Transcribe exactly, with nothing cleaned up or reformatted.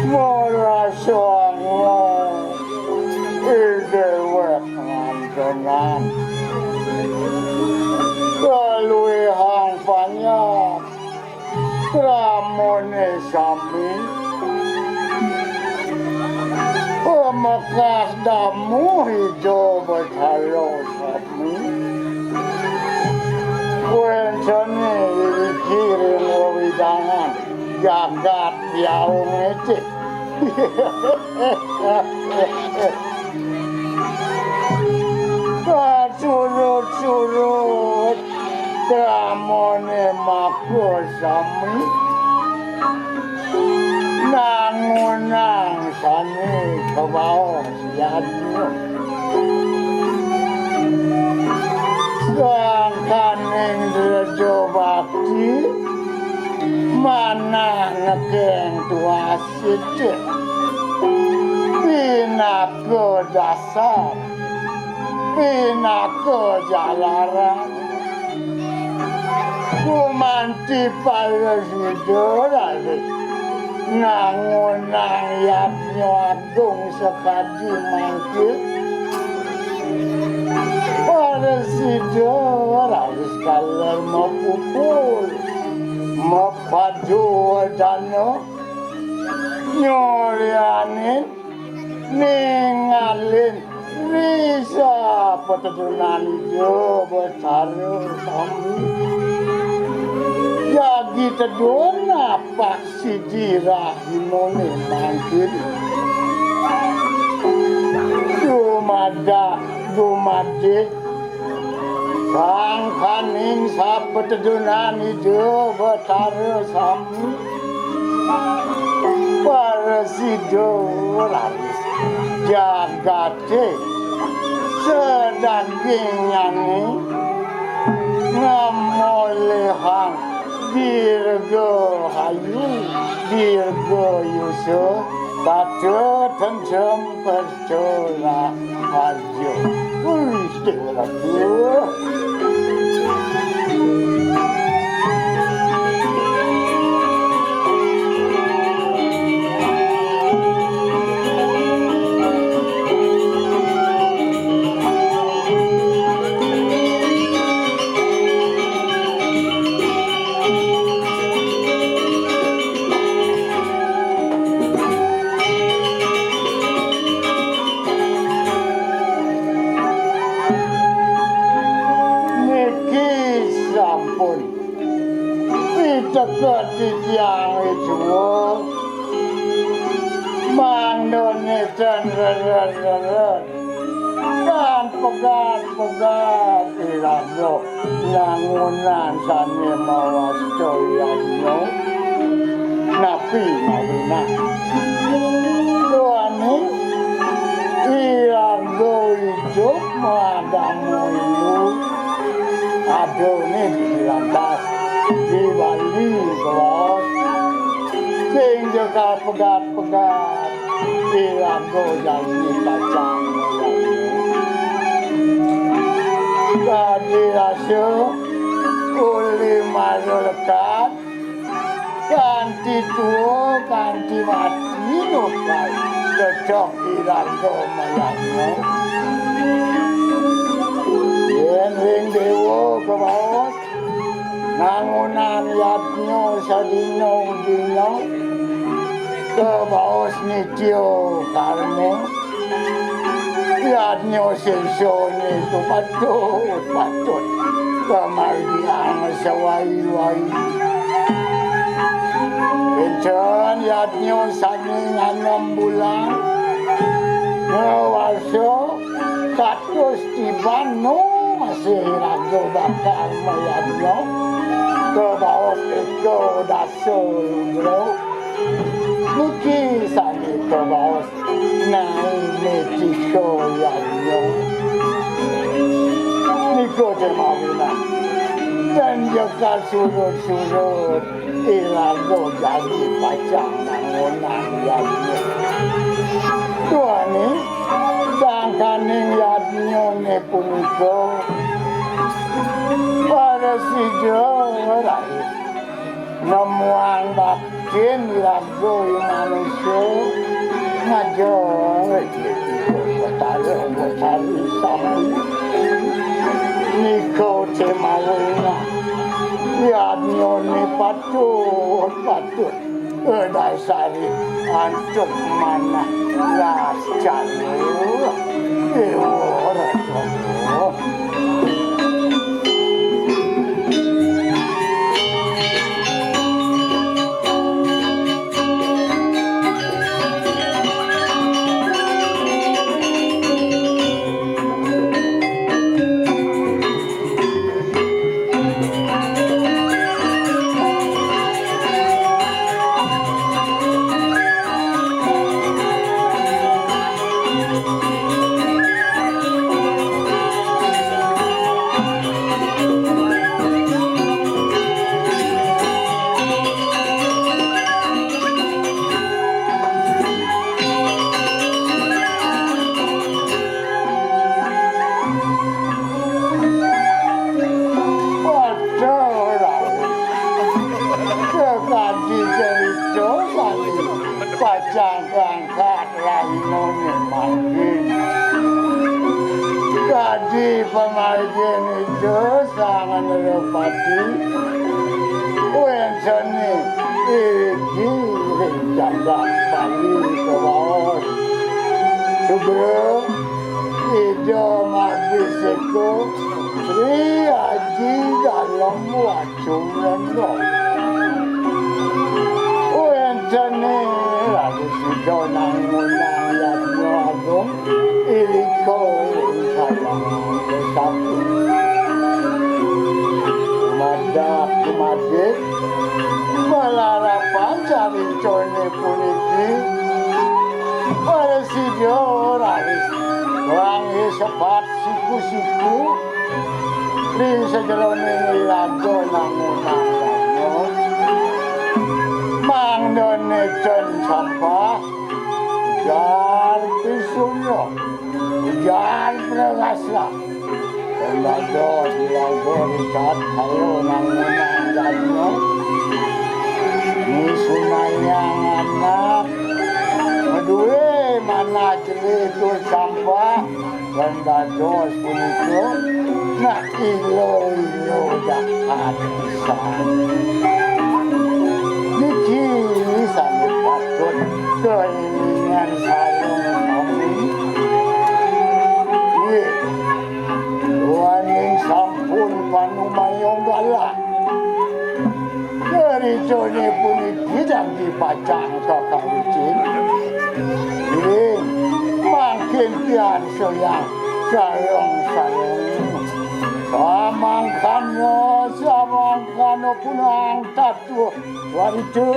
Marasanga idewek ngantenan kaluihang panjak kramane sami. Pamekas damuh Ida Betara sami. Wéntén iriki ring wewidangan jagat Biaung Ecé. Kasurut-surut kramane maka sami, nangunang sané kabaos yadnya. Sangkaning dreja bakti, manah nekeng tuas sicik. Pinaka dasar, pinaka jalaran. Gumanti para sida raris ngangonang yadnya agung sakadi mangkin. Para sida raris taler mapupul, mapadudana, nyurianin, ningalin ri sapatedunan Ida Betara sami. Jagi tedun apak sidi rahinané mangkin. Dumadak, dumadih, sangkaning sapatedunan Ida Betara sami. Para sida raris jagaté sadagingné ngamolihang dirgahayu, dirgayusa, tata tentrem, percaya raharja. Wih, Déwa Ratu. Leren-leren. Lan pegat-pegat iraga nangunan sané mawasta yadnya. Napi mawinan? Duaning iraga idup madama ilu. Adané di lantas di Bali, Bos. Sing ja kapegat-pegat. Iraga jagi pacang. Kadi rasa uli mara lekad, kanti tua, kanti mati, nukai cocok iraga mayadnya. Yén ring déwa kabaos, nangunan yadnya sadina dina, kabaos nitya karma. Yadnya sésané to patut, patut pamargiang sawai-wai. Wénten yadnya sané nganem bulan, ngawarsa katus tiban nu masih raga bakal mayadnya, kabaos éka dasa lugra. Niki sané kabaos naimétika yadnya. Nika té mawinan, yén ja kasurut-surut iraga jagi pacang nangunan yadnya. Duaning sangkaning yadnyané punika, prasida raris nemuang baktin iraga i manusa, ngajeng Betara Betari sami. Nika té mawinan, yadnyané patut, patut. Dasari antuk manah ras caya. Déwa Rata. Waduh, Rawi. Sakadi carita kali pacang kangkat rahinané mangkin. Kadi pamargin ida Sang Nerapati wénten iriki ring jagat Bali kawaos. Sugra Ida mabisika Sri Aji Dalem Wacumendra. Wéntené raris Ida nangunang yadnya agung irika ring Sayang Besari. Dumadak dumadik malarapan caritané puniki, prasida raris langgih sepat siku-siku ring sajeroning iraga nangunang yadnya. Mangdané ten sampah, ujar Pisunya, ujar Pragasa. Ten dados iraga rikat kala nangunang yadnya. Misunayang anak madué manah jelé tur sampah. Lan dados punika, nah, ila-ila jahat pisan. Niki sané patut kaélingan sareng sami. Nggih, duaning sampun panumaya galah. Caritané puniki danggi pacang kakawitin. Nggih. Impian soyang sarong-sarong. Samangkano, samangkano punang tatu waritu.